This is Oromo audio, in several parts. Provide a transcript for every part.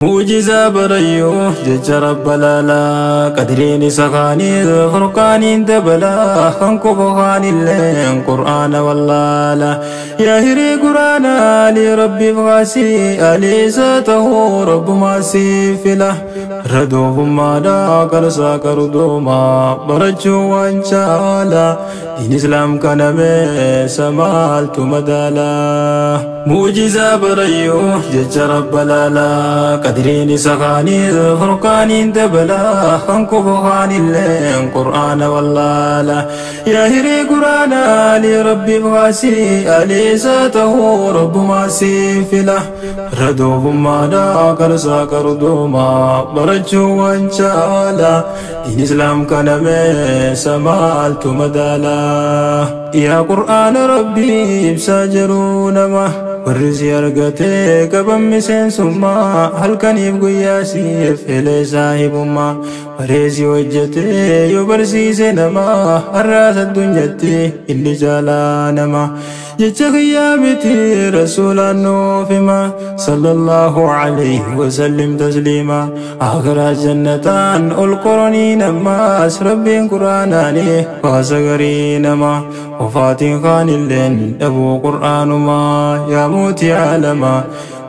Mu'jizaa barayyuu jecha rabba laalaa qadriin isa kaanii furqaaniin dabalaa kan kufu kaanilleen qur'aana wallaala yaa hirii qur'aana alii rabbiif kaasii alii isaa tahuu rabbumaa siif fila radoofummaadhaa qarsaa qarduumaa barachuu waan caala diin islaam kanamee samaaltu madaalaa mu'jizaa barayyuu jecha rabba laalaa qadriin isa kaanii furqaaniin dabalaa kan kufu kaanilleen qur'aana wallaala yaa hirii qur'aana alii rabbiif kaasii alii isaa tahuu rabbumaa siif fila radoofummaadhaa qarsaa qarduumaa barachuu waan caala diin islaam kanamee samaaltu madaalaa yaa qur'aana rabbii ibsaa jiruu nama warri si argatee qaban miseensummaa halkaniif guyyaa siif filee saahibummaa bareesi hojjetee yoo barsiise namaa har'aas addunyaatti inni jaalaa nama jecha kiyyaa miti rasuulaan nuuf hima sallallahu alayhi wasallim tasliima akhiraa jannataan ol qoronii namaas rabbiin quraanaanii baasa garii nama wafaatiin kaanilleen dhabuu qur'aanumaa yaa mootii aalamaa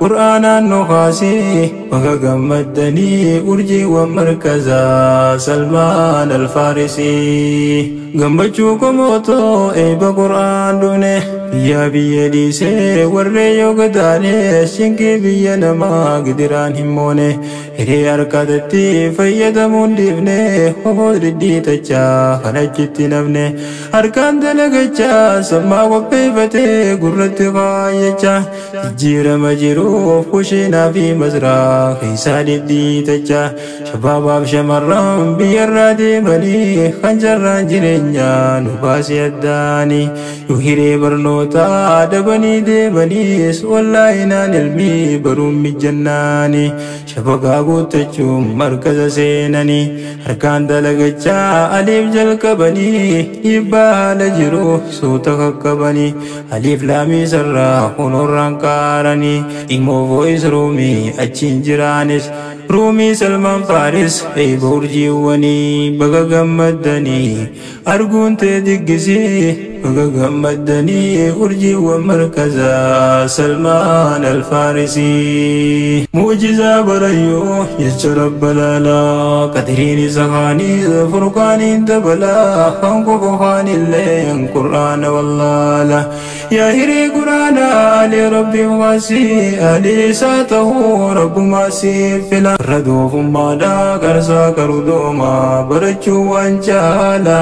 qur'aanaan nu kaasii baga gammaddanii urjiiwwan markazaa Salmaan Alfaarisii gammachuu komootoo eebba qur'aan dhufne biyyaa biyya dhiisee warree yoo gadaane shinqii biyya namaa gidiraan hin moone hiree harkatatti fayyadamuun dhiifne hoboo dhidhiitachaa kan achitti nafne harkaan dalagachaa sammaa qopheeffatee gurratti kaayyachaa jijjiirama jiruuf kushiinaa fi masraa keessaa dhidhiitachaa shabaabaaf shamarran biyyarraa deemanii kan jarraan jireenyaa nu baasee addaanii yoo hiree barnootaa dhabanii deemaniis wallaayinaan ilmii baruun mijannaanii shabakaa guuttachuun markaza seenanii harkaan dalagachaa aliif jalqabanii dhiibbaa haala jiru suuta qaqqabanii aliif laamii sarraa kunuurraan qaaranii imoo vo'is ruumii achiin jiraanis ruumii Salmaan Faaris eebba urjiiwwanii baga gammaddanii arguun tee diggisii baga gammaddanii urjiiwwan markazaa Salmaan Alfaarisii mu'jizaa barayyuu jecha rabba laalaa qadriin isa kaanii furqaaniin dabalaa kan kufu kaanilleen qur'aana wallaala yaa hirii qur'aana alii rabbiif kaasii alii isaa tahuu rabbumaa siif fila radoofummaadhaa qarsaa qarudoomaa barachuu waan caala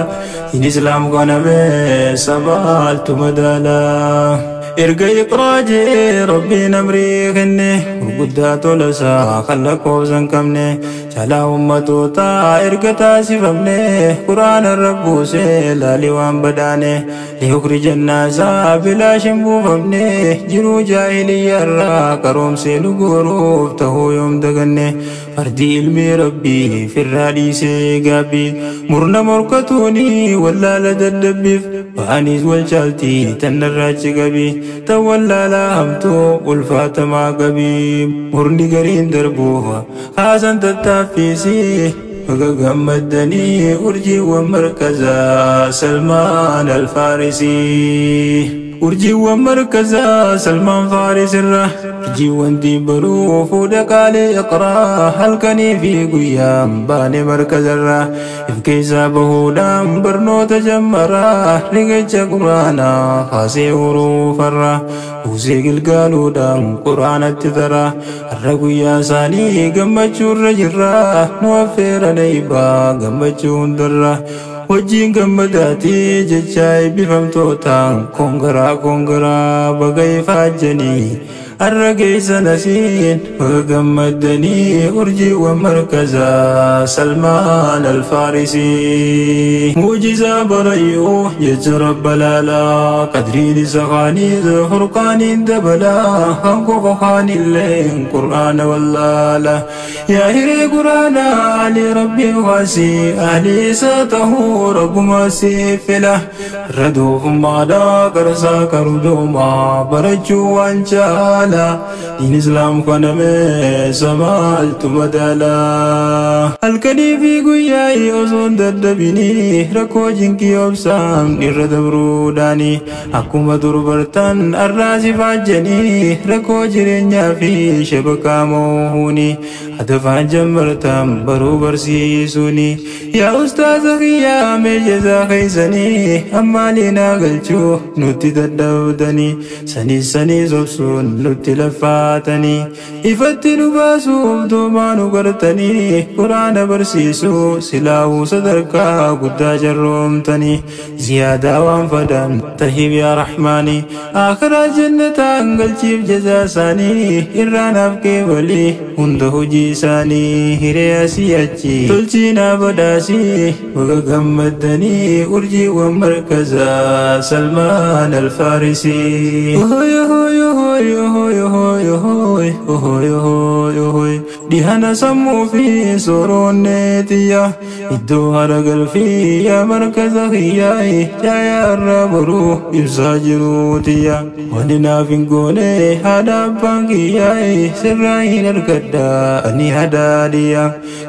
diin islaam kanamee samaaltu madaalaa erga iqraa jee rabbiin amrii kenne gurguddaa tolasaa kan lakkoofsa hin qabne caalaa ummatootaa erga taasifamne quraana rabbuusee laalii waan badaane liyukhrija annaasaa bilaash hin buufamne jiruu jaahiliyyaarraa qaroomsee nu gooruuf tahuu yoom daganne fardii ilmii rabbii firraa dhiisee gaabbii murna morkatuuni wallaala daddabbiif ba'aniis wal caaltii tannarraachi qabii tan wallaalaa hamtuu ulfaatamaa qabii murni gariin darbuuf kaasan tattaaffiisii baga gammaddanii urjiiwwan markazaa Salmaan Alfaarisii urjiiwwan markazaa Salmaan Faaris irra urjiiwwan diinbaruu fuudha qaalee iqraa halkanii fi guyyaan baane markazarra if keessaa bahuudhaan barnoota jammaraa riqicha quraanaa kaasee huruufarra buusee gilgaaluudhaan quraanatti tara har'a guyyaa isaanii gammachuurra jirra nu affeera eebbaa gammachuu hundarra wajjiin gammadaatii jecha eebbifamtootaan kongaraa kongaraa baga ifaajjanii har'a geessan asiin baga gammaddanii urjiiwwan markazaa Salmaan Alfaarisii mu'jizaa barayyuu jecha rabba laalaa qadriin isa kaanii furqaaniin dabalaa kan kufu kaanilleen qur'aana wallaala yaa hiree qur'aana alii rabbii kaasii ahlii isaa tahuu rabbumaa siif fila radoofummaadhaa qarsaa qarudoomaa barachuu waan caala haala diin islaam kaname samaaltu madaala. Halkanii fi guyyaa osoo hin dadhabinii rakkoo jinkii obsaan irra dabruudhaani akkuma durbartan arraasi faajjanii rakkoo jireenyaa fi shabakaa moohuuni hadafaan jammartan baruu barsiisuuni. Yaa ustaaza kiyyaa mee jazaa keeysanii ammaalinaa galchuu nutti dadhabdanii saniis saniis obsuun nutti laffaatanii ifatti nu baasuuf doomaa nu gartanii quraana barsiisuu silaahuu sadarkaa guddaa jarroomtanii ziyaadaa waan fadan tarhiib yaa rahmaanii akhiraa jannataan galchiif jazaa isaanii irraa naaf keewalii hunda hojii isaanii hiree asii achi tolchiinaa badhaasii baga gammaddanii urjiiwwan markazaa Salmaan Alfaarisii. Dhihana sammuu fi soroonnee tiyya iddoo hara galfii yaa markaza kiyyaa jaayaa irraa boruu ibsaa jiruu tiyya wani naaf hin goone haadha abbaan kiyyaa sirraa hin argadha ani hadaadiyya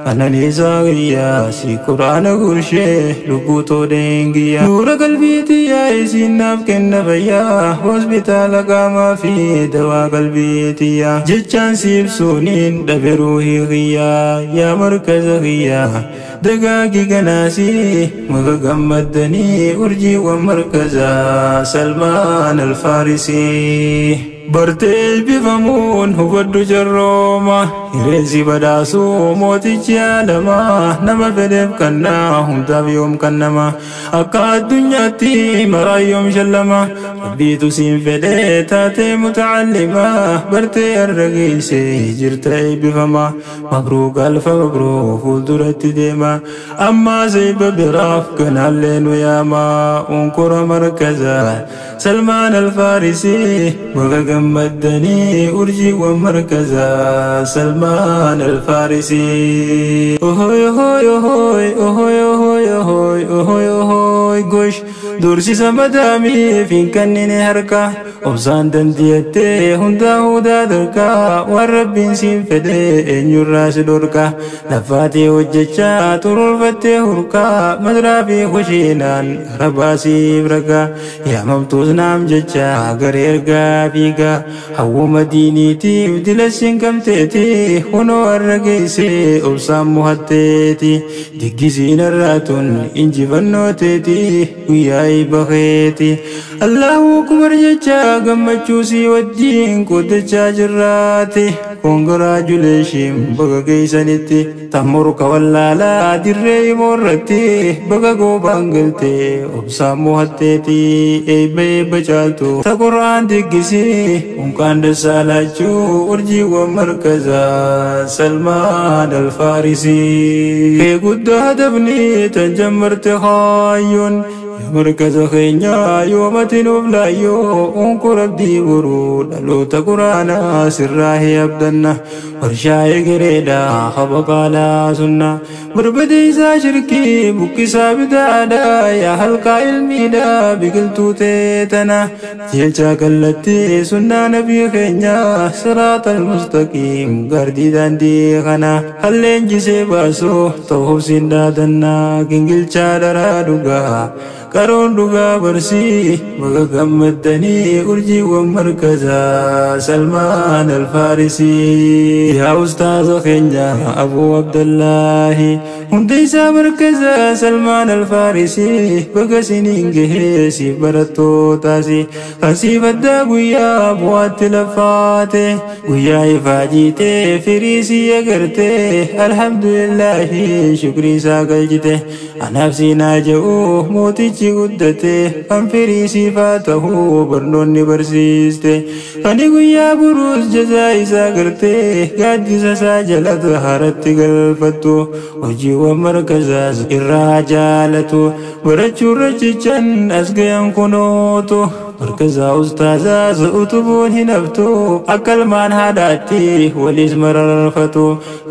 qananiisaa kiyyaa si quraana gurshee lubbuu toodeen kiyya nuura qalbii tiyyaa isiin naaf kenna fayyaa hospitaala qaamaa fi dawaa qalbii tiyya jechaan si ibsuuniin dhabe ruuhii kiyyaa yaa markaza kiyyaa dagaagi ganaasii maga gammaddanii urjiiwwan markazaa Salmaan Alfaarisii. Bartee eebbifamuun hubadhu jarrooma hireensi badhaasuu mootichi aalamaa nama fedheef kannaa hundaaf yoom kannama akka addunyaatti maraa yoom shallama rabbiitu siin fedhee taatee mutacallimaa bartee har'a geessee jirta eebbifama mabruuk alfa mabruuk fuulduratti deema ammaa seeba biraaf kanaallee nu yaama unkura markazaa Salmaan Alfaarisii baga gammaddanii urjiiwwan markazaa Salmaan Alfaarisii. Ohoy ohoy ohoy ohoy ohoy ohoy ohoy ohoy gosh dursisa madaamiif hin kennine harka obsaan dandiyattee hundaa hundaa darkaa waan rabbiin siin fedhe eenyurraa si dhorka laffaatee hojjechaa xuruurfattee hurkaa madiraa fi kushiinaan rabaasiif ragaa yaamamtuus naam jecha gara ergaa fiigaa hawwuma diiniitiif dilasiin gamteeti hunoo har'a geessee obsaan mo'atteeti diggisiin har'aatun injifannoo teeti guyyaa baheeti Allahu akbar jecha gammachuu si wajjin qoddachaa jirraati koongiraajuleeshin baga geessanitti tammurka wallaalaa dirree himoorratti baga goobaan galtee obsaan mo'atteeti eebba eebba caaltu ta quraan diggisii unkaan dassaalaachuu urjiiwwan markazaa Salmaan Alfaarisii. Kee guddaa dafnii tan jammarte haayyoon markaza keenyaa yoomati nuuf laayyoo unkur abdii boruu dhaloota quraanaa sirraa abdanna warshaa egereedha habaqaalaa sunna barbadeessaa shirkii buqqisaa bidaadha yaa halqaa ilmiidha biqiltuu teetana jecha kallattii sunnaa nabii keenyaa siraata almustaqiim gardii daandii kana halleenjisee baasuu ta'uuf siin dhaadannaa gingilchaa dharaa dhugaa qaroon dhugaa barsii baga gammaddanii urjiiwwan markazaa Salmaan Alfaarisii. Yaa ustaaza keenya Abuu Abdallaahi hundeessaa markazaa Salmaan Alfaarisii baga siniin gahee siif barattootaasi kan siif addaa guyyaa bu'aatti laffaate guyyaa ifaajiitee firii si agartee alhamdulillaahi shukrii isaa galchite anaaf siinaa je'u mootichi guddate kan firii siifaa ta'uu barnoonni barsiiste kani guyyaa buruus jazaa isaa gartee gaaddisa isaa jalata haratti galfattu hojiiwwan markazaas irraa jaalatu barachuurra jechan as gayan kunootu markazaa ustaazaas utubuun hin haftu akka ilmaan haadhaatti waliis mararfatu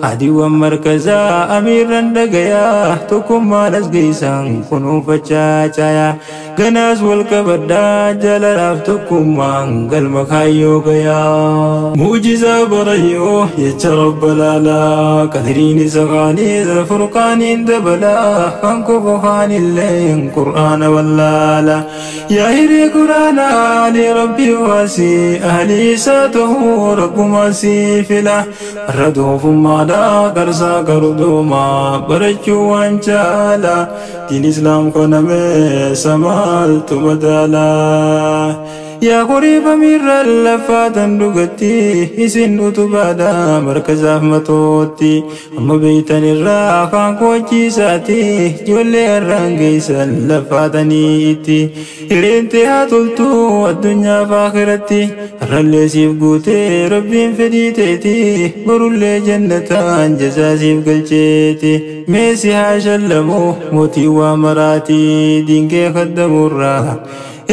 haadiiwwan markazaa amiirran dhagayaa tokkummaan as geessan kunuunfachaa caayaa Ganaas wal qabadhaa jaalalaaf tokkummaan galma kaayyoo gayaa. Muujizaa barayyoo jecha rabba laalaa qadriin isa qaanii furqaaniin dabalaa kan kofa kaanilleen qur'aana wallaala. Yaa hiree qur'aana ali rabbi waasii ahlii isaa ta'uu rabbumaa sii fila. Irra doofummaadhaa qarsaa qaruduumaa barachuu waan caala. Diin islaam kaname samaaltu madaalaa. Yaa qoriifa miirra lafaatan dhugatti isin utubaadha markazaaf matootti amma beeytan irraa kaan kochiisaati ijoollee har'aan geessan lafaatanii itti hireente haa toltu addunyaaf akhiratti har'allee siif guutee rabbiin fedhii teeti borullee jannataan jazaa siif galcheeti meesi haa shallamu mootii waa maraati diinkee kaddamurraa.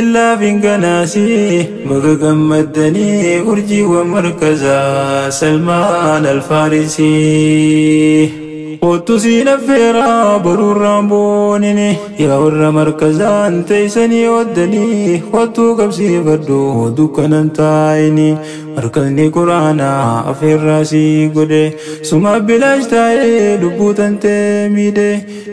Illaa finganasi baga gammaddanii urjiiwwan markazaa Salmaan Alfaarisii. Ottu siin affeeraa boruurraan boonini yaa warra markazaan teessanii oddanii kottuu qabsiifadhu dukkanan taa'ini markazni quraanaa affeerraa sii godhe suma bilaash taa'ee lubbuu tantee miidhe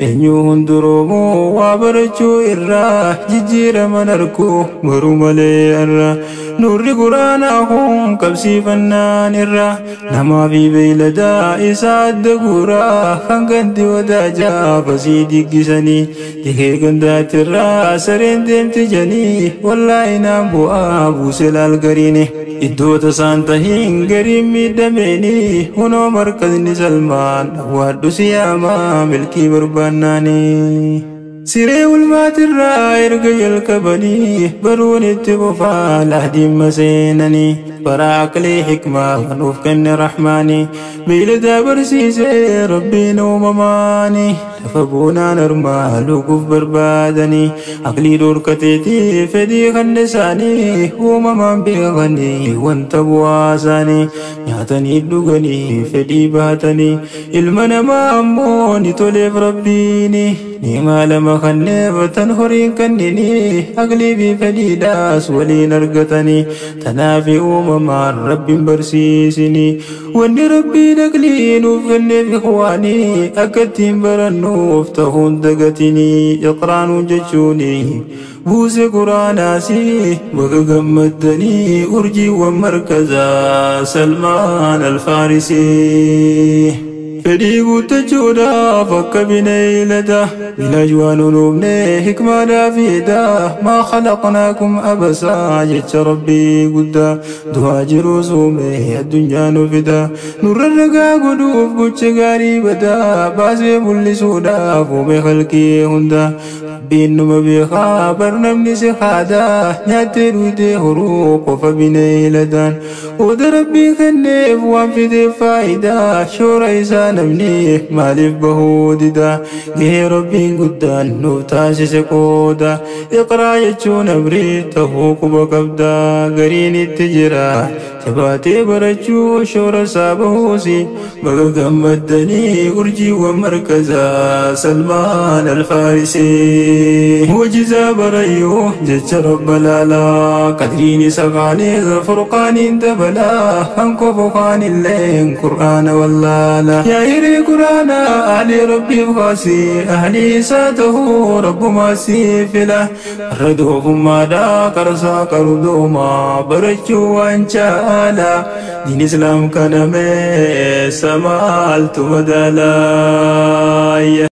eenyu hunduroomoo waa barachuu irraa jijjiiraman arkuu baruu malee irraa nurri quraanaa kun qabsiifannaan irraa namaa fi beeyladaa isa adda guuraa kan ganti wadaajaa fasii diggisanii dikee gandaatirraa sareen deemti janii wallaahi naan bu'aa buuse laal gariini iddoo tasaan tahiin gariin miidhameeni hunoo markazni Salmaan awwaadhu siyaamaa milkii barbaannaanii. Siree ulmaatirraa erga jalqabanii baruun itti qofaa lahdiin maseenanii bara aqlii hikmaa nuuf kenne rahmaanii beeyladaa barsiisee rabbiin uumamaanii lafa boonaan armaa luguuf barbaadanii aqlii dhorkateetii fedhii kan isaanii uumamaan beekanii wanta bu'aa isaanii nyaatanii dhuganii fedhii baatanii ilma namaa ammoo ni toleef rabbiini nimaa lama kanneefatan horiin kannini aqlii fi fedhiidhaas waliin argatanii tanaafi uumamaan rabbiin barsiisini wanni rabbiin aqlii nuuf kenneef ikhwaanii akka ittiin barannuuf ta'uun dagatinii iqraanuu jechuuni buuse quraanaasi baga gammaddanii urjiiwwan markazaa Salmaan Alfaarisii. Fedhii guuttachuudhaaf akka bineeylada bilaash waan uumne hikmaadhaa fiidaa maa khalaqnaakum abasaa jecha rabbii guddaa du'aa jiruu suume addunyaa nu fida nurra ragaa godhuuf gocha gaarii badaa baasee mul'isuudhaaf uume halkii hunda rabbiin numa beekaa bar namni si haadaa nyaattee dhugdee horuu qofa bineeyladaan qooda rabbii kenneef waan fideef faayidaa shoora isaa namni maaliif bahuu dida gahee rabbiin guddaan nuuf taasise qooda iqraa jechuun amrii tahuu quba qabda gariin itti jira jabaatee barachuu shoora isaa bahuusi baga gammaddanii urjiiwwan markazaa Salmaan Alfaarisii. Muujizaa barayyoo jecha rabba laalaa qadriin isa qaanii furqaaniin dabalaa kan kofa kaanilleen qur'aana wallaala. Yaa hiree quraana ahli rabbiif kaasii ahlii isaa ta'uu rabbumaa sii fila irra doofummaadhaa qarsaa qaruduumaa barachuu waan caala diin islaam kaname samaaltu madaalaa.